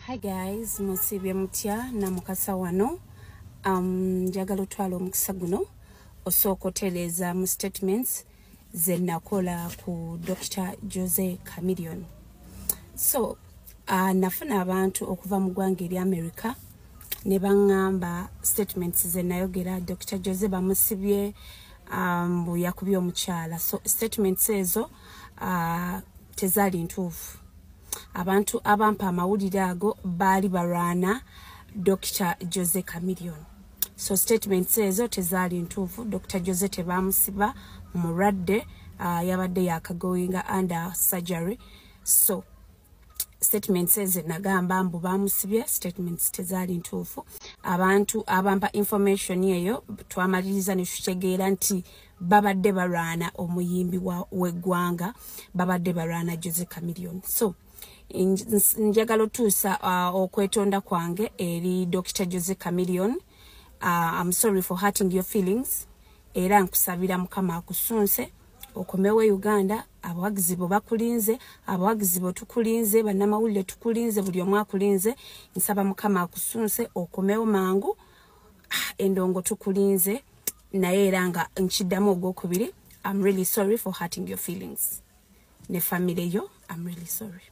Hi guys, musiibye mutya? Namukasa wano. Njagala otwala omukisa guno osooka otereeza mu statements ze nakola ku Dr Jose Chameleone. So nafuna abantu okuva mu ggwanga erya America ne baŋŋamba statements ze nayogera, Dr Jose bamusibye, mbu yakubye omukyala. So statements ezo tezaali ntuufu. Abantu abampa amawulire ago baali balwana Dr Jose Chameleone, so statements ezo tezaali ntuufu. Dr Jose tebamusiba, mulwadde, yabadde yakagoinga under surgery. So statements ezo nagamba mbu bamusibye, statements tezaali ntuufu. Abantu abampa information eyo twamaliriza ne tutegeera nti babadde balwana omuyimbi w'eggwanga, babadde balwana Jose Chameleone. So njagala otuusa okwetonda kwange eri Dr Jose Chameleone. I'm sorry for hurting your feelings, era nkusabira Mukama akusunse okomewo e Uganda. Abawagizi bo bakulinze, abawagizi bo tukulinze, bannamawulire tukulinze, buli omu akulinze. Nsaba Mukama akusunse okomewo mangu. Ah, endongo tukulinze. Naye era nga nkiddamu ogwokubiri, I'm really sorry for hurting your feelings ne family yo. I'm really sorry.